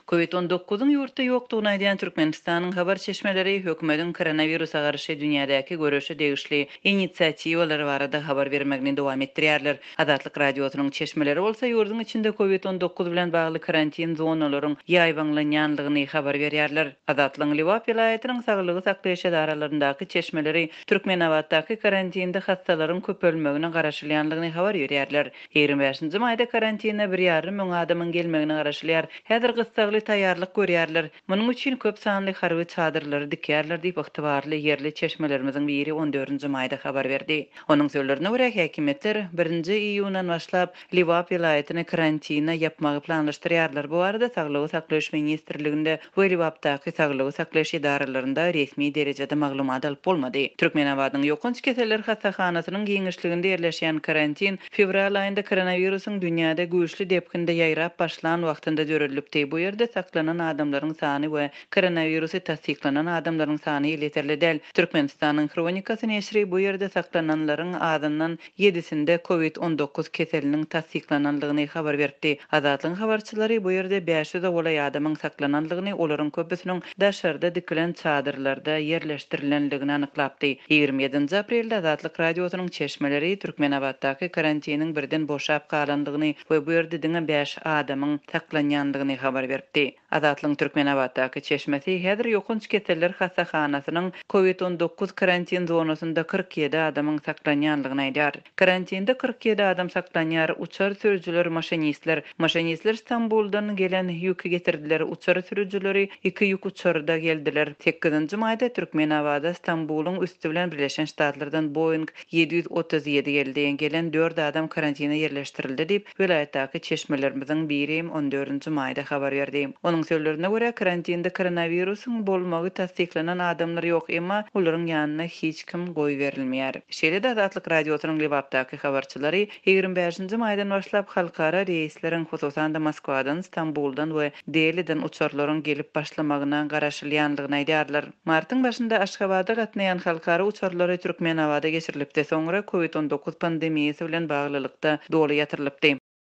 Covid on dokuzyň ýurtda ýokdugyny aýdýan Türkmenistanyň habar çeşmeleri hökümetiň koronawirusa garşy dünýädäki göreşe degişli inisiatiwalary barada habar bermegini dowam etdirýärler. Azatlyk Radiosynyň çeşmeleri bolsa ýurduň içinde Covid 19 bilen bagly karantin zonalaryň ýaýbaňlanýanlygyny habar berýärler. Azatlygyň Lebap welaýatynyň saglygy saklaýyş edaralaryndaky çeşmeleri Türkmenabatdaky karantinde hassalaryň köpelmegine garaşylýanlygyny habar berýärler. 25-nji maýda karantine bir ýarym müň adamyň gelmegine garaşylýar. Häzir gyssagly taýýarlyk görýärler. Munuň üçin köp sanly harby çadyrlary dikýärler diýip, ygtybarly ýerli çeşmelerimiziň biri on dördünji maýda habar berdi. Onuň sözlerine görä, häkimiýetler birinji iýundan başlap, Lebap welaýatyny karantine ýapmagy planlaşdyrýarlar. Bu barada Saglygy saklaýyş ministrliginde we Lebapdaky saglygy saklaýyş edaralarynda resmi derejede maglumat alyp bolmady. Türkmenabadyň ýokanç keseller hassahanasynyň giňişliginde ýerleşýän karantin fewral aýynda koronawirusyň dünýäde güýçli depginde ýaýrap başlan wagtynda döredilipdi. Bu ýerde saklanan adamlaryň sany we Koronawirusy tassyklanan adamlaryň sany elýeterli däl. Türkmenistanyň Hronikasy neşiri bu ýerde saklananlaryň azyndan ýedisinde Covid 19 keseliniň tassyklanandygyny habar beripdi. Azatlygyň habarçylary bu ýerde 500 golaý adamyň saklanandygyny, olaryň köpüsiniň daşarda dikilen çadyrlarda ýerleşdirilendigini anyklapdy. 27-nji aprelde Azatlyk Radiosynyň çeşmeleri Türkmenabatdaky karantiniň birden boşap galandygyny we bu ýerde diňe bäş adamyň saklanýandygyny habar beripdi. Azatlygyň Türkmenabatdaky çeşmesi häzir ýokanç keseller hassahanasynyň Covid 19 karantin zonasynda 47 adamyň saklanýandygyny aýdýar. Karantinde 47 adam saklanýar, uçar sürüjiler, maşinistler. Maşinistler Stambuldan gelen ýüki getirdiler, uçar sürüjileri iki ýük uçarda geldiler. Sekizinji maýda Türkmenabada Stambulyň üsti bilen Birleşen Ştatlardan Boeing 737 geldi. Gelen dört adam karantine ýerleşdirildi diýip, welaýatdaky çeşmelerimiziň biri on dördünji maýda habar berdi. Onuň sözlerine görä, karantinde koronawirusyň bolmagy tassyklanan adamlar ýok, emma olaryň ýanyna hiç kim goýberilmeýär. Şeýle-de Azatlyk Radiosynyň Lebapdaky habarçylary 25-nji maýdan başlap halkara reýsleriň, hususan-da Moskwadan, Stambuldan we Deliden uçarlaryň gelip başlamagyna garaşylýandygyny aýdýarlar. Martyň başynda Aşgabada gatnaýan halkara uçarlary Türkmenabada geçirilipdi, soňra Covid 19 pandemiýasy bilen baglylykda doly ýatyrylypdy.